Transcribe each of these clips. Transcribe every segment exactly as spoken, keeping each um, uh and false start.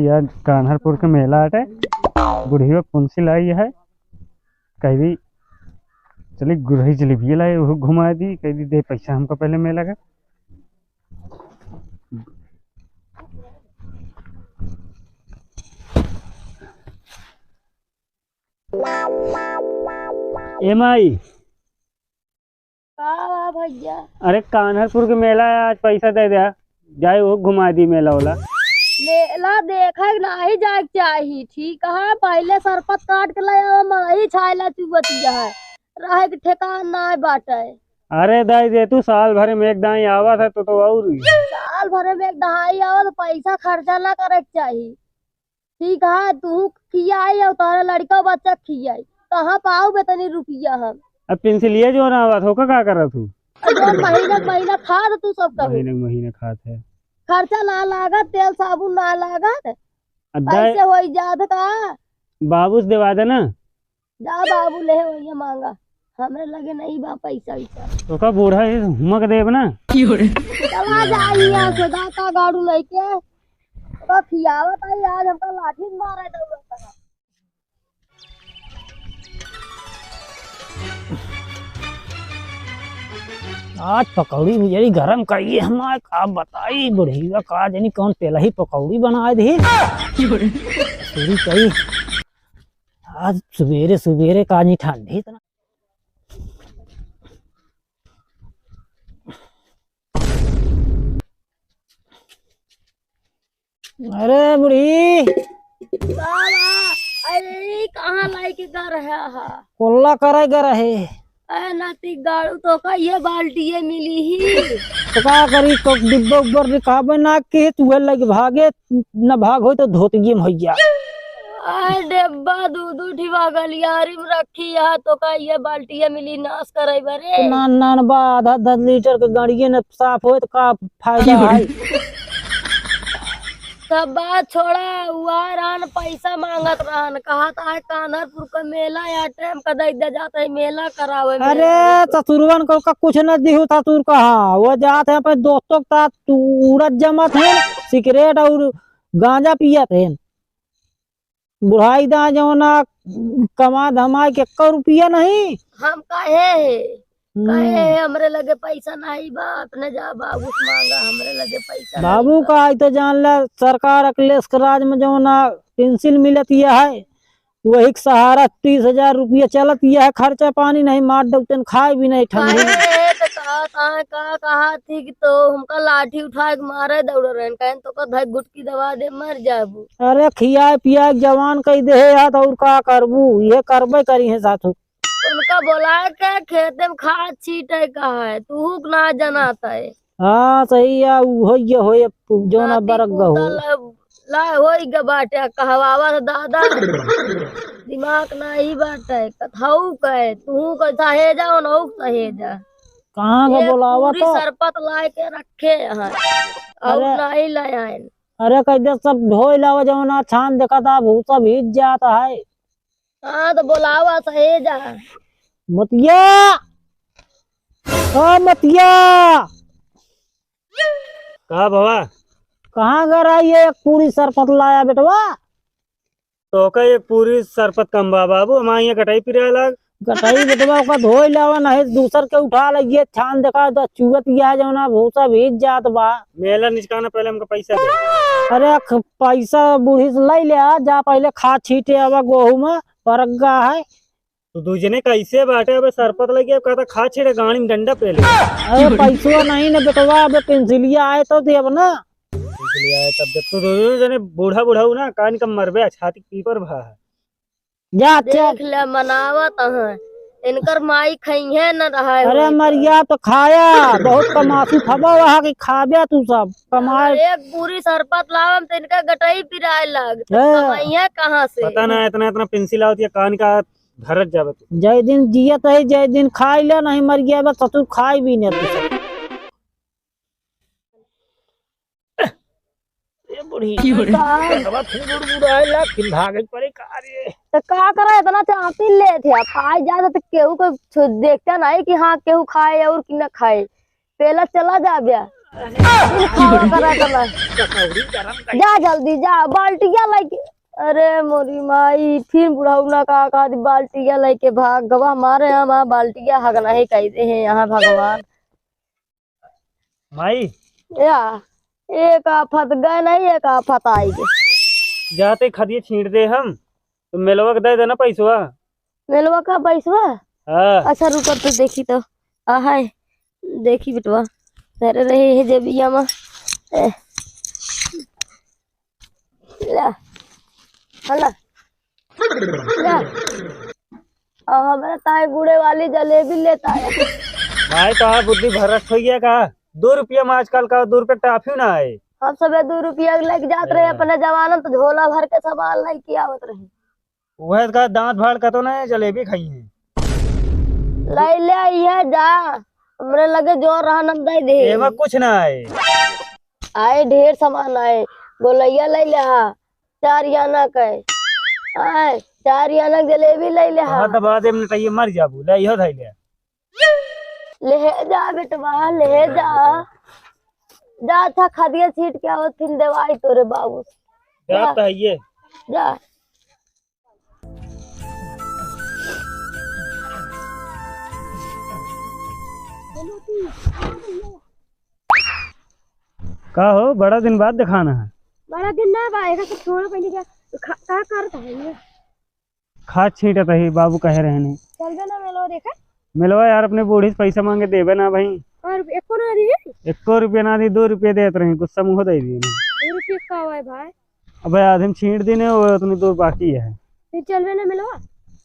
यार, कान्हरपुर के मेला आटे, बुढ़िया पुंसी लाई है, कह दी चली गुरही जलेबिया लाई, वो घुमा दी, कह दी दे पैसा हमको पहले मेला का। ए माई। का बा भैया? अरे कान्हरपुर के मेला है, आज पैसा दे दे, जाए वो घुमा दी मेला वाला। मेला देखे के नाही जाए के चाही, ठीक है? पहले सरपत काट के ले आवा, मरही छायला चुवतिया है, रहे के ठेकान ना बाटे। अरे दाई दे तू, साल भर में एक दाई आवत है तो, तो और ही। साल भर में एक दाई आवत, पैसा खर्चा ना करे के चाही। ठीक है, तू खियाई और तारा लड़का बच्चा खियाई, कहाँ पाऊ बे तनी रुपया हम? अब पेंसिलिया जो ना आवत हो का, का करत हूँ? अब महीना के महीना खात तू सब कहू। महीना के महीना खात है। खर्चा ना लागत, तेल साबुन ना लागत, अब दाई ऐसे होई जात का? बाबू से देवा दे ना। जा बाबू, ले वही मांगा, हमरे लगे नहीं बा पैसा वैसा। तो का बूढ़ा है, हुमक देब ना। चला जा यहाँ से, जा का गाड़ू लेके। तो खियावत आई, आज हमका लाठी मारे दौड़त है। आज पकौड़ी भी जरी गरम करिए हमारे, का बताई बुढ़िया, का जानी कौन तेलही पकौड़ी बनाए दी। पूरी करी। आज सुबेरे सुबेरे का जी ठंडी इतना। अरे बुढ़ी। बाबा, अरे ई कहाँ लाइके गा रहा है? कोल्ला करे गा रहे। ए नाती गाड़ू, तोका ये बाल्टिये मिली ही। तो का करी, तो डिब्बा उब्बर निकाबे ना के, तू है लगे भागे, न भाग होई तो धोतिये में होइया। ए डिब्बा दू दू ठिवा गलियारी में रखी है, तोका ये बाल्टिये मिली नाश करे बरे। तो नान नान बा, आधा आधा लीटर के गाड़िये न साफ होए तो का फायदा है? सब बात छोड़ा, उ आए रहन, पैसा मांगत रहन, कहत आए कान्हरपुर का मेला या टाइम का दे दे जात है मेला करावे, मेला अरे, में। ससुरवन को का कुछ न दिहु ससुर कहा, वो जात है अपने दोस्तों के साथ उड़त जमत है, सिगरेट और गांजा पियत है। बुढ़ाई दा जौना कमा धमाई के एक्को रुपया नहीं। हम काहे है? हम्म। काहे है, हमरे लगे पैसा नहीं बा, अपने जा बाबू से मांगा, हमरे लगे पैसा नहीं बाबू बा। का आई तो जान ला, सरकार अखिलेश के राज में जौना पेंसिल मिलत यह है, वही के सहारा तीस हजार रुपया चलत यह है, खर्चा पानी नहीं, मार डौटन खाए भी नहीं ठंडी। काहे है तो का, का, का, कहा थी कि तो हमका लाठी उठा के मारे दौड़ रहे हैं, कहें तो का धक गुटकी दबा दे, मर जाबू। अरे खियाए पियाए के जवान कई दे है यार, और का करबू, ये करबे करी है साथू। उनका बोला के खेते में खाद छीटे का है, तू हुक ना जनाता है। हाँ, सही है, उ होइए होए, जौन नाती बरक गहो। पूता ला, ला होई ग बाटे, कहवावा से दादा। दिमाग नाही बाटे, कथऊ कहे, तू कहे सहेजा, ओनहू सहेजा। कहाँ का ये बोलावा पूरी तो? सरपत लाए के रखे हैं, और अरे। नाही लाए आए। अरे, कह दे सब ढोई लावा, जौन छान देखा था, भूसा भीज जाता है। हाँ, तो बोलावा सहेजा। मतिया, ओ मतिया। का भवा? कहाँ घर आई है, एक पूरी सरपत लाया बेटवा? तो का एक पूरी सरपत कम बा बाबू, हमारे यहाँ गटई पिराए लाग। गटई बेटवा का धोई लावा, नहीं दूसर के उठा लइए, छान देखा तो चुअत यह जौना भूसा भीज जात बा। मेला निचकाना पहले हमको पैसा दे। अरे ख-, पैसा बूढ़ी से लइ ले आ, जा पहले खाद छीटे आवा गोहूँ में, परग्गा है। तू दू जने कैसे बाटे? अबे सरपत लगे, अब कहता खाद छीटे गाड़ी में डंडा पहले। अरे पैसवा नहीं ना बेटवा, अबे पेंसिलिया आए तो देब ना। पेंसिलिया आए तब देब। तू दू जने बूढ़ा बूढ़ा हो ना, कान का मरबे, छाती पीपर भा है। जा, चल। देख ले, मनावत हैं। इनकर माई खइहे न रहे अरे होई तो। मरिया तो खाया, बहुत कमासू खबा वहाँ के खाबे तू सब, कमाए। अगर एक पूरी सरपत लावम तो इनका गटई पिराए लाग। तो हाँ। कमाइहे कहाँ से? पता ना, इतना, इतना पेंसिल आवत या कान का धरत जावे तू। जय दिन जियत है, जय दिन खाई ले, नहीं मर गया बस ससुर खाई भी नहीं तू सब। ए बुढ़ी, की हो रे? का? पेटवा फिर बुड़बुड़ाए लाग, फिर भागे पड़े का रे? तो का करे, इतना चाहती ले थे, पाई जाता तो केहू को छु-, देखता नहीं कि हाँ, केहू खाए और कि ना खाए, पेला चला जा बे। खावा करा चला। जा जल्दी जा, बाल्टिया लेके। अरे मोरी माई, फिर बुढ़ऊ ना का, का दी बाल्टिया लेके भाग गवा। हमारे यहाँ बाल्टिया हग नहीं कहते हैं यहाँ भगवान। माई। या, एक आफत गए नहीं, एक आफत आई गए। जाते खदिए छींट दे हम, तो मेलवा के दे देना पैसवा। मेलवा का पैसवा? हाँ। अच्छा रुको तो देखी तो, आ है, देखी बेटवा, धरे रहे है जेबिया में। ए, ला, हला, ला। आ, हमरा ताए गुड़े वाली जलेबी लेता है। भाई, तोहार बुद्धि भ्रष्ट हो गया का? दो रुपया में आजकल का दो रुपया टाफी ना आए। हम सबे दो रुपया लेके जात रहे हाँ। अपने जमाना, तो झोला भर के सामान लेके आवत रहे। वह का दांत फाड़ का तो ना जलेबी खाई है। ले ले, ये जा, हमरे लगे जोर रहा, नंद दे दे। एमा कुछ ना आए। आए, ढेर सामान आए, गोलैया ले ले हा, चार याना के। आए, चार याना के जलेबी ले ले हा। हाँ, दबा दे, हमने कहिए मर जाबू, ले इहो धइ ले। ले जा बेटवा, ले जा। जा, अच्छा खदिया छीट के आवत, फिर देवाई तोरे बाबू से। जा जा। तो है ये। जा। का हो, बड़ा दिन बाद दिखाना है। बड़ा दिन ना बा, एका सब छोड़ पहले क्या खा, का करत है ये? खाद छींटत ही, बाबू कहे रहे नहीं। चलबे ना मेलवा देखा? मेलवा यार, अपने बूढ़ी से पैसा मांगे देबे ना भाई। और एको ना दिए? एको रुपया ना दी, दो रुपया देत रही, गुस्सा मुँह दे दिए। दो रुपया का हुआ है भाई? अबे आधे में छींट देने, वो उतनी दूर बाकी है। फिर चलबे ना मेलवा?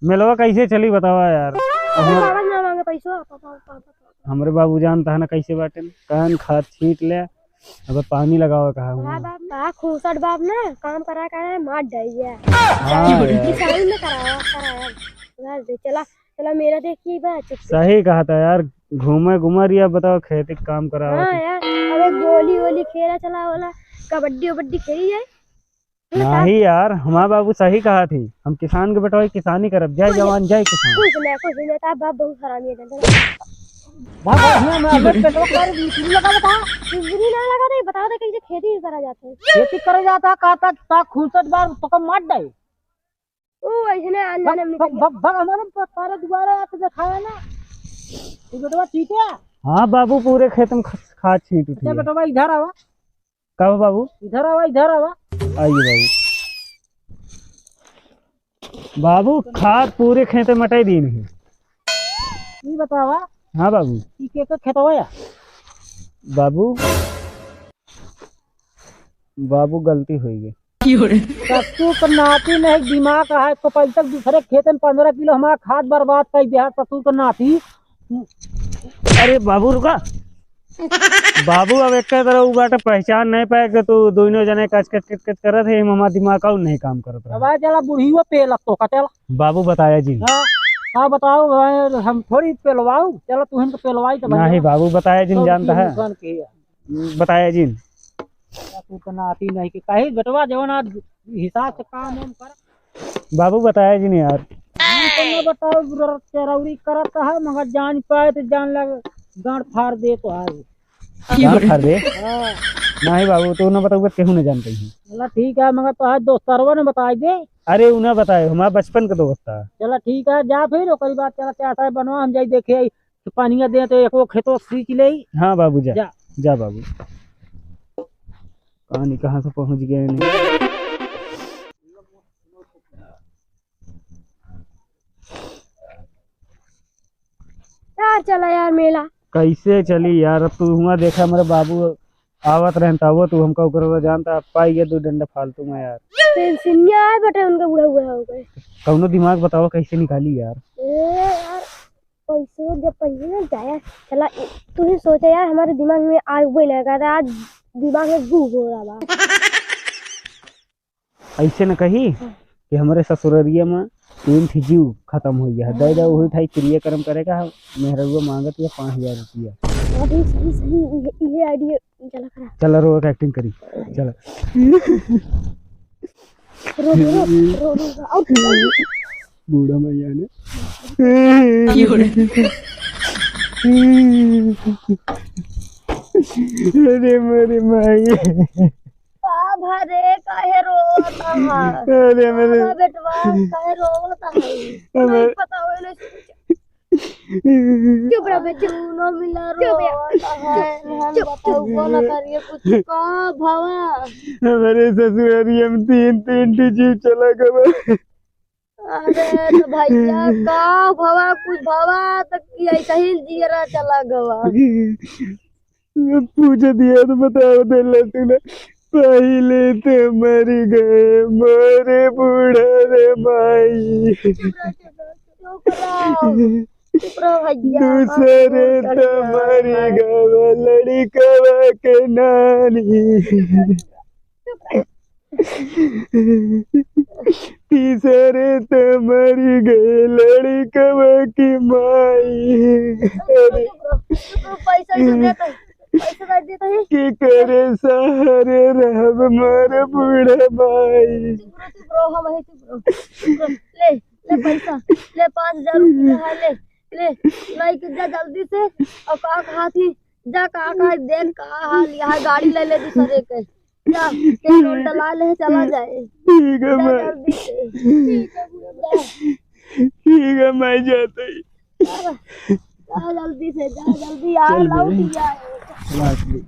मेलवा कैसे चली बतावा यार? अरे अब बाबा ना मांगे पैसा, पापा, पापा, पापा। हमरे बाबू जानता है ना कैसे बाटे, कहन खाद छींट ले, अब पानी लगावा कहा हाँ हुआ। बाप, हाँ, खूसट बाप ना काम करा करा मार डाइए। हाँ यार। किसानी में करावा, करावा। बस दे, चला, चला मेरा देखिए बा, चुप से। सही कहा था यार, घूमे घुमा रिया बताओ, खेती के काम करावा हाँ था। यार, अबे गोली वोली खेला चला वाला, कबड्डी उबड्डी खेली जाए। नहीं यार, हमार बाबू सही कहा थी, हम किसान के बेटवा किसानी करब, जय कुछ जवान जय किसान। कुछ नहीं, कुछ नहीं, ता बाप बहुत हरामी है, जानते हो? बाप, बाप, हमें, हमें, हमें पेटवा का बिजली लगा बता। बिजली ना लगा दे, बता दे कैसे खेती करा जाता है। खेती करा जाता, का ता, ता खूसट बार तो कम मार दे। ओ, ऐसने अनजाने में भग, निकल भग, भग, हमारे प-, तारे दुआरे आके दिखाया ना। तू बेटवा ठीक है? हाँ बाबू, पूरे खेत में ख-, खाद छींट अच्छा उठी है। बेटवा, इधर आवा। का हो बाबू? इधर आवा, इधर आवा। आइए बाबू। बाबू, खाद पूरे खेते मटाई दीन है। ई बतावा। हाँ बाबू। ई के के खेतवा या? बाबू, बाबू गलती होइ गई। ससुर के नाती नहीं दिमाग है, तो पैसा दूसरे खेते में पन्द्रह किलो हमारा खाद बर्बाद कर दिया ससुर के नाती। अरे बाबू रुका। बाबू अब एक तरह उ बाटे पहचान नहीं पाए कि तू दोनों जने कच कच कच कच करत है, हमारा दिमाग और नहीं काम करत रहा। अब आ चला बुढ़ियो पेलत तो का चला। बाबू बताया जी। हाँ, हाँ बताओ भाई, हम थोड़ी पेलवाऊ, चला तू हमको पेलवाई तो नहीं बाबू बताया जी, जानता है। बताया जिन। या तू तो नाती नहीं के कही बेटवा जवन आज हिसाब से काम वाम कर। बाबू बताया जिन यार। हम तो ना बताओ, चरौरी करत है, मगर जान पाए तो जान लग, गांड फाड़ दे तो है। गांड फाड़ दे? हाँ। नहीं बाबू, तू ना बताओ, केहू नहीं जानते हैं। चला ठीक है, मगर तो आज दोस्तरवा ने बताई दे। अरे, उन्हें बताए, हमारा बचपन का दोस्त था। चला ठीक है, जा फिर, ओकरी बाद चला चाय बनवा, हम जाई देखे आई। तो पानिया दे तो एको खेतो सींच ले। हाँ बाबू, जा। जा। जा बाबू। कहानी कहाँ से पहुँच गए नहीं। यार चला यार मेला। कैसे चली यार, अब तू हुआ देखा हमारे बाबू आवत रहन, तब तू हमका ओकरे ला जानता, पाई गया दो डंडा फालतू में यार। पेंसिलिया आए बटे उनके बूढ़ा बूढ़ा हो गए। कौनो दिमाग बतावा कैसे निकाली यार। ए यार, पैसो जब पहिले ना जाया, चला, ए, तू ही सोचा यार, हमारे दिमाग में आ गई ना, कहता आज दिमाग में गू हो रहा बा। ऐसे न कही हाँ। कि हमरे ससुररिया में तीन ठी जीव खत्म हो गया है। हाँ। दे दे वही ठाई क्रियाकर्म करे का, मेहररुआ मांगत या पाँच हजार रुपया। अभी सही, सही, ये, ये idea चला करा। चला रो, एक acting करी। चला। रो, रो, रो, रो, रो, रो, out। बूढ़ा मैया ने। क्यों रे? अरे मोरे माई। का भा रे, काहे रोवत है? अरे मेरे का भा बेटवा, काहे रोवत है? हमें नहीं पता होले। चुप रह बे, चुप। दूनो मिला चुप रह। रोवत है। चुप, चुप। बताओ, कौन करिए कुछ? का भवा? हमरे ससुरारी हम तीन, तीन ठो जीव चला गवा। अरे तो भैया, का भवा, कुछ भवा तक कि ऐसा ही जियरा चला गवा। पूछ दिया तो बताओ दे ले तूने। पहिले तो मर गए मोरे बूढ़ा रे माई। चुप रहो, चुप रहो भैया। दूसरे तो मर गए लड़िकवा के नानी। तीसरे तो मर गए लड़िकवा की माई। अरे पैसा ही तो देता है, पैसा दे देता है। के करे सहारे रहब मोर बूढ़ा माई। चुप रहो, चुप रहो, हम है, चुप रहो, चुप रहो। ले, ले पैसा, ले पाँच हजार रुपया है, ले, ले, लेके जा जल्दी से। और का कहा थी, जा का कहा, देख का हाल, यहाँ गाड़ी ले ले दूसरे के। जा, तेल उल डला ले, चला जाए। ठीक है जा माई। जल्दी से। ठीक है, जा। ठीक है, मैं जाता ही। जा, जा जल्दी से, जा जल्दी, आ चल बे। लौट ही आए। चला चल।